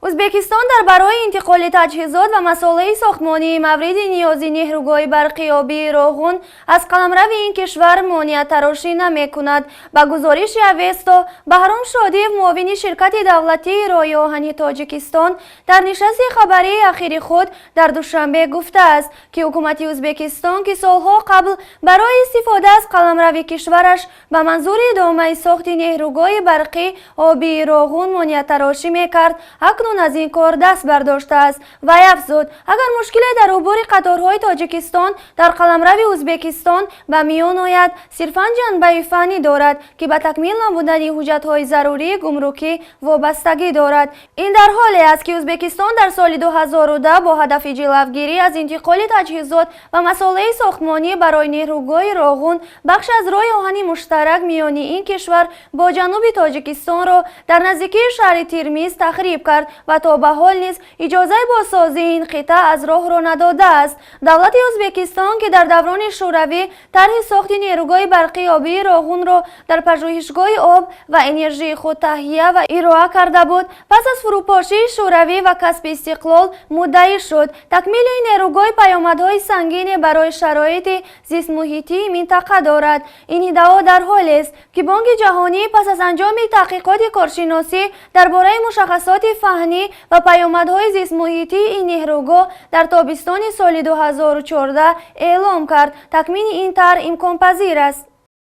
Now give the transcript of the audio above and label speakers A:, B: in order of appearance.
A: Ӯзбекистон дар барои интиқоли таҷҳизот ва масолеҳи сохтмонии мавриди ниёзи нерӯгоҳи барқи обии Роғун аз қаламрави ин кишвар монеатарошӣ намекунад. Ба гузориши Авесто, Баҳром Шодиев, муовини ширкати давлатии роҳи оҳани Тоҷикистон, дар нишасти хабарии ахири худ дар Душанбе гуфтааст, ки ҳукумати Ӯзбекистон, ки солҳо қабл барои истифода аз қаламрави кишвараш ба манзури идомаи сохти нерӯгоҳи барқи обии Роғун монеатарошӣ мекард, акнун аз ин кор даст бардоштааст. Вай афзуд, агар мушкиле дар убури қаторҳои Тоҷикистон дар қаламрави Ӯзбекистон ба миён ояд, сирфан ҷанбаи фаннӣ дорад, ки ба такмил намудани ҳуҷҷатҳои зарурии гумрукӣ вобастагӣ дорад. Ин дар ҳоле аст, ки Ӯзбекистон дар соли 2010 бо ҳадафи ҷилавгирӣ аз интиқоли таҷҳизот ва масолеҳи сохтмонӣ барои нерӯгоҳи Роғун бахш аз роҳи оҳани муштарак миёни ин кишвар бо ҷануби Тоҷикистонро дар наздикии шаҳри Термиз тахриб кард ва то ба ҳол низ иҷозаи бозсозии ин қитъа аз роҳро надодааст. Давлати Ӯзбекистон, ки дар даврони Шӯравӣ тарҳи сохти нерӯгоҳи барқи обии Роғунро дар пажӯҳишгоҳи об ва энержии худ таҳия ва ироа карда буд, пас аз фурӯпошии Шӯравӣ ва касби истиқлол муддаӣ шуд, такмили ин нерӯгоҳ паёмадҳои сангине барои шароити зистмуҳитии минтақа дорад. Ин иддао дар ҳолест, ки Бонки Ҷаҳонӣ пас аз анҷоми таҳқиқоти коршиносӣ дар бораи мушаххасоти фаннӣ ва паёмадҳои зистмуҳитии ин нерӯгоҳ дар тобистони соли 2014 эълом кард, такмили ин тарҳ имконпазир аст.